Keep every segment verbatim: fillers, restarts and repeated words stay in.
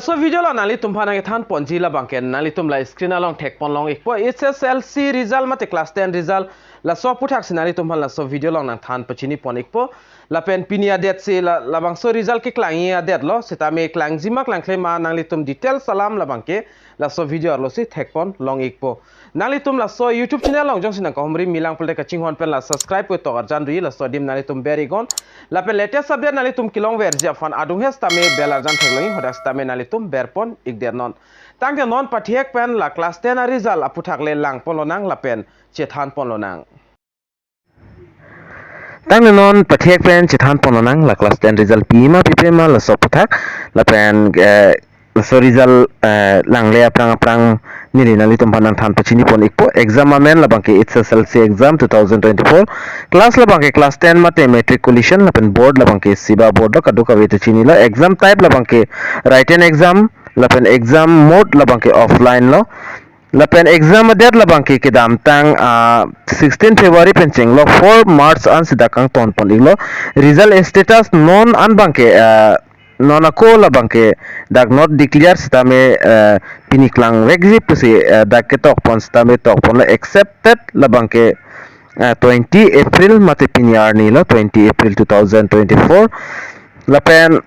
Laso video along nanglitum aphan nangthan ponji labangke nanglitum la screen along thek pon long ikpo, H S L C result mate class ten result, laso aputhaksi nanglitum aphan laso video along nangthan pachini pon ikpo. Lapen pini adet si la, labangso result keklangji adet lo, sitame klangji ma klangkle ma nanglitum details alam labangke laso video arlo si thek pon long ikpo. Nanglitum laso YouTube channel along jongsi nangkahumri milang pulote kachinghon pen la subscribe pu tok arjan doji, laso adim nanglitum ber iknon. Lapen latest update nanglitum kelongverji aphan adung he sitame bell arjan theklongji, hadak sitame nanglitum ber pon ik det non. Tangte non pathek pen la class ten a result aphuthak le lang pon lonang lapen chethan pon lonang. Tangte non pathek pen chethan pon lonang la class ten result pima pipe ma laso aphuthak, lapen, eh, laso result, eh, langle aphrang aphrang neli nanglitum aphan nangthan pachini pon ikpo. Exam amen labangke H S L C exam two thousand twenty-four, class labangke class ten mate matriculation, lapen board labangke SEBA board lo, kadokave ta chinilo. Exam type labangke written exam, lapen exam mode labangke offline lo. Lapen exam adate labangke kedamtang, ah, sixteen February pen chenglok four March ansi dak kangton pon iklo. Result status non an abangke, ah, non ako labangke dak not declare sitame, ah, pini klangvekji pusi, ah, dak ketok pon sitame tok ponlo, accepted labangke, ah, twenty April mate pini arni lo, twenty April two thousand twenty-four. Lapen,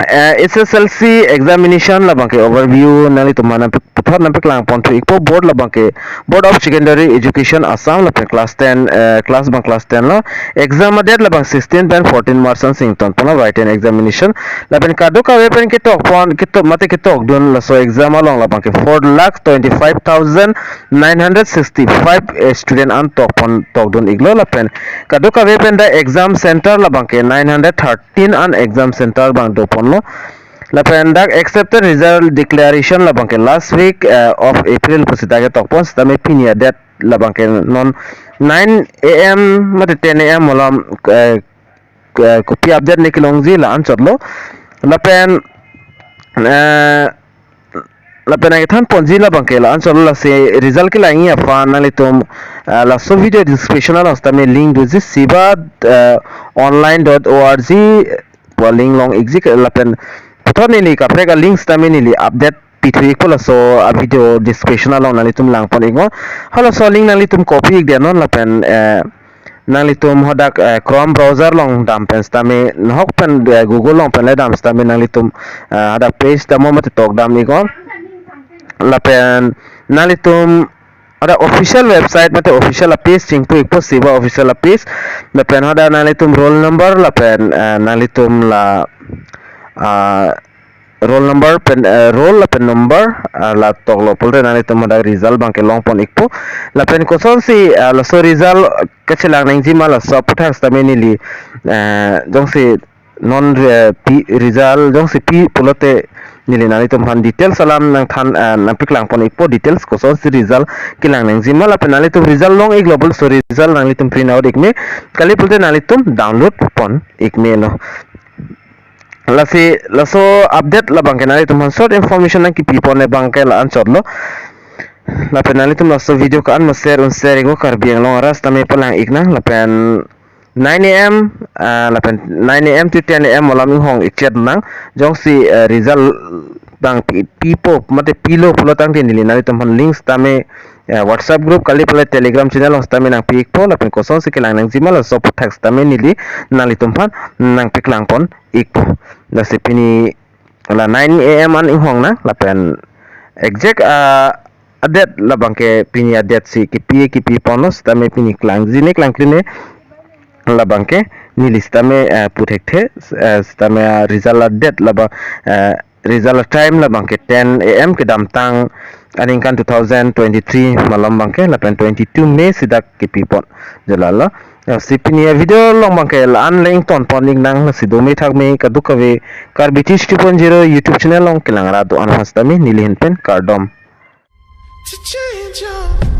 eh, H S L C examination labangke overview nanglitum aphan nangpi-, puthot nangpeklang ponthu ikpo. Board labangke Board of Secondary Education Assam, lapen class ten, eh, class abang class ten lo. Exam adate labang sixteen pen fourteen March ansi ington ponlo, written examination. Lapen kadokave pen ketok pon, ketok mate ketokdun laso exam along labangke four lakh twenty-five thousand nine hundred sixty-five, eh, student an tok pon tokdun iklo. Lapen kadokave pen dak exam center labangke nine hundred thirteen an exam center abang do ponlo. Lapen dak accepted result declaration labangke last week, eh, of April pusi dak ketok pon sitame pini adet labangke non nine A M mate ten A M malom, eh, eh, kopi update ne kelongji la anchot lo. Lapen, eh, lapen nangthan ponji labangke la anchot lo, lasi result kelangji aphan nanglitum, eh, laso video description along sitame link doji, SEBA, eh, online dot org pu link long ikji ke, lapen puthot neli kaprek a link sitame neli update pithu ikpo, laso a video description along nanglitum lang pon iknon. Halaso link nanglitum copy ik det non lapen, eh, nanglitum hadak, eh, Chrome browser along dam pen sitame, nahok pen, eh, Google along pen le dam sitame nanglitum, eh, hadak page dam mate tok dam iknon. Lapen nanglitum hadak official website mate official a page chingpu ikpo, SEBA official a page. Lapen hadak nanglitum roll number lapen, eh, nanglitum la, ah, roll number pen, eh, roll lapen number, ah, la toklo pulote nanglitum hadak result abangke long pon ikpo. Lapen kosonsi, ah, laso result kachelang nangji ma laso aphuthak sitame neli, eh, jongsi non, eh, pi result jongsi pi pulote neli nanglitum aphan details alam nangthan, eh, nangpeklang pon ikpo, details kosonsi result kelang nangji ma. Lapen nanglitum result long iklo pulote laso result nanglitum print out ik me, kali pulote nanglitum download pon ik me no. Lasi laso update labangke nanglitum aphan short information nangkepi pon abangke la anchot lo. Lapen nanglitum laso video ke-an ma share un share iknon, Karbi Anglong arat sitame palang iknang. Lapen nine A M, ah, lapen nine A M to ten A M malom inghong ik chet nang. Jongsi, eh, result abang pi, pipo mate pilo pulo tangte neli nanglitum aphan link sitame, eh, WhatsApp group kali pulote Telegram channel along sitame nangpi ikpo, lapen kosonsi kelang nangji ma laso aphuthak sitame neli nanglitum aphan nangpeklang pon ikpo. Lasi pini la nine A M an inghong nang, lapen exact, ah, adet labangke pini adet si kepi kepi ponlo sitame pini klangji ne klangkli ne labangke neli sitame, eh, pu thekthe, eh, sitame, ah, result adet laba, eh, result time labangke ten A M kedamtang aningkan two thousand twenty-three malom abangke, lapen twenty-two May si dak kepi pon. Jalalo. Lasi pini a video along abangke la-an le ington pon iknang, lasi dome thakme kadokave Karbi Teach two point zero YouTube channel along kelang rat do-an aphan sitame neli ahin pen kardom. To change your